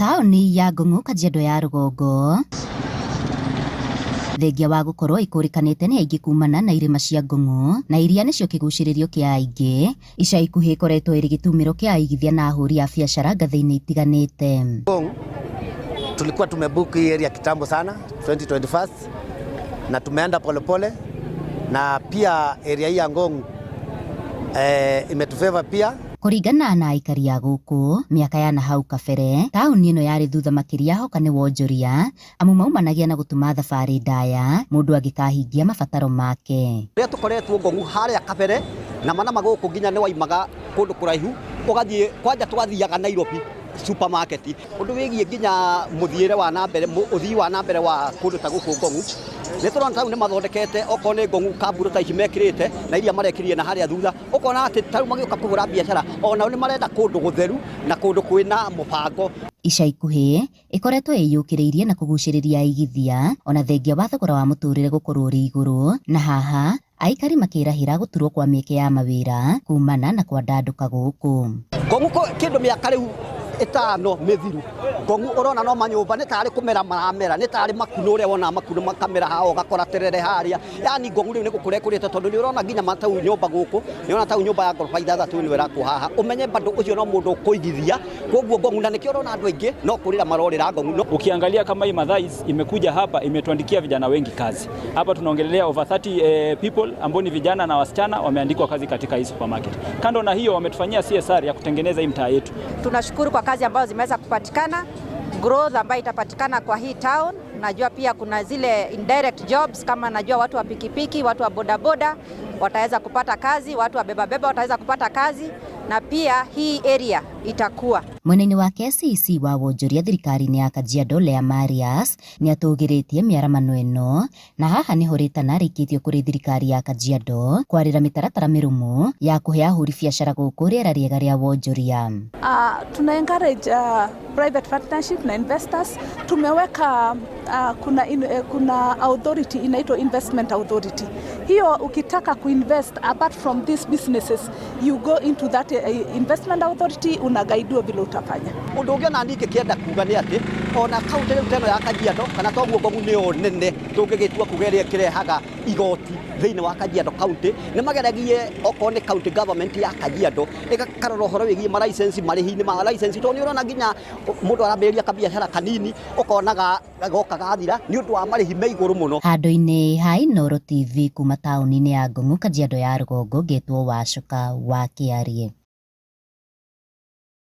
Taũni ya Ngong'u Kajiado ya rũgongo thengia wa gũkorwo ĩkũrĩkanĩte nĩ aingĩ kumana na irĩma cia Ngong'u na iria nĩcio kĩgucĩrĩrio kĩa aingĩ, ica ikuhĩ ĩkoretwo ĩrĩ gĩtumĩro kĩa aigithia na ahũri a biacara ngathĩ-inĩ itiganĩte. Tulikuwa tumebook hii area kitambo sana 2021 na tumeenda polepole na pia area hii ya Ngong imetufavor pia. Kũringana na aikari a gũkũ, mĩaka ya nahau kabere, taũni ĩno yarĩ thutha makĩria hoka nĩ wonjoria, amu maumanagia na gũtuma thabarĩ ndaya mũndũ angĩkahingia mabataro make. Rĩrĩa tũkoretwo Ngong'u harĩa kabere na manama gũkũ nginya nĩ waimaga kũndũ kũraihu ũgathiĩ kwanja twathiaga Nairobi supermarket ũndũ wĩgiĩ nginya mũthiĩre wa na mbere ũthii wa na mbere wa kũndũ ta gũkũ Ngong'u nĩ tũrona ta rĩu nĩ mathondekete okorwo nĩ Ngong'u kamburo ta ici mekĩrĩte na iria marekĩrire na harĩa thutha ũkona atĩ ta rĩu magĩũka kũhũra biacara onao nĩ marenda kũndũ gũtheru na kũndũ kwĩna mũbango. Ica ikuhĩ ĩkoretwo ĩyũkĩrĩirie na kũgucĩrĩria aigithia ona thengia wa thogora wa mũtũrĩre gũkorwo ũrĩ igũrũ, na haha aikari makĩrahĩra gũturwo kwa mĩeke ya mawĩra kumana na kwandandũka gũkũ. Ngong'u kĩndũ mĩaka rĩu ĩtano mĩthiru Ngong'u ũrona no manyũmba nĩ tarĩ kũmera maramera nĩ tarĩ makunũ ũrĩa wonaga makunũ makamera haha ũgakora terere harĩa yani Ngong'u rĩu nĩ gũkũra ĩkũrĩte tondũ nĩ ũrona nginya matau nyũmba gũkũ nĩ ũrona tau nyũmba ya ngoroba ithathatũ nĩ ĩrakwo haha ũmenye bado ũcio no mũndũ ũkũigithia koguo Ngong'u na nĩkĩo ũrona andũ aingĩ no kũrĩra marorĩra Ngong'u. Ukiangalia kama hii Mathais imekuja hapa imetuandikia vijana wengi kazi. Hapa tunaongelelea over 30 people ambao ni vijana na wasichana wameandikwa kazi katika hii supermarket. Kando na hiyo wametufanyia CSR ya kutengeneza hii mtaa yetu. Tunashukuru kwa kazi ambazo zimeweza kupatikana, growth ambayo itapatikana kwa hii town. Najua pia kuna zile indirect jobs kama najua watu wa pikipiki, watu wa bodaboda wataweza kupata kazi, watu wa bebabeba wataweza kupata kazi, na pia hii area itakuwa. Mwena-inĩ wake CEC wa wonjoria thirikari-inĩ ya Kajiado Lea Marius nĩ atũgĩrĩtie mĩaramano ĩno na haha nĩho rĩtana rĩikĩtio kũrĩ thirikari ya Kajiado kwarĩra mĩtaratara mĩrũmu ya kũhe ahũri biacara gũkũ rĩera rĩega rĩa wonjoria. Tuna encourage private partnership na investors. Tumeweka kuna authority inaitwa investment authority. Hiyo ukitaka kuinvest apart from these businesses, you go into that investment authority, unagaidiwa vile utafanya. Ũndũ ũngĩ ona niĩ ingĩkĩenda kuga nĩ atĩ ona kaunti rĩu ta ĩno ya Kajiado kana toguo Ngong'u nĩyo nene tũngĩgĩtua kuga ĩrĩa ĩkĩrehaga igoti thĩinĩ wa Kajiado County nĩ mageragie okorwo nĩ county government ya Kajiado ĩgakarora ũhoro wĩgiĩ ma license marĩhi-inĩ ma license tondũ nĩ ũrona nginya mũndũ arambĩrĩria kabiacara kanini ũkonaga goka gathira nĩ ũndũ wa marĩhi me igũrũ mũno. Handũ-inĩ ha Inooro TV kuma taũni-inĩ ya Ngong'u Kajiado ya rũgongo ngetwo Wacuka wa Kĩarie.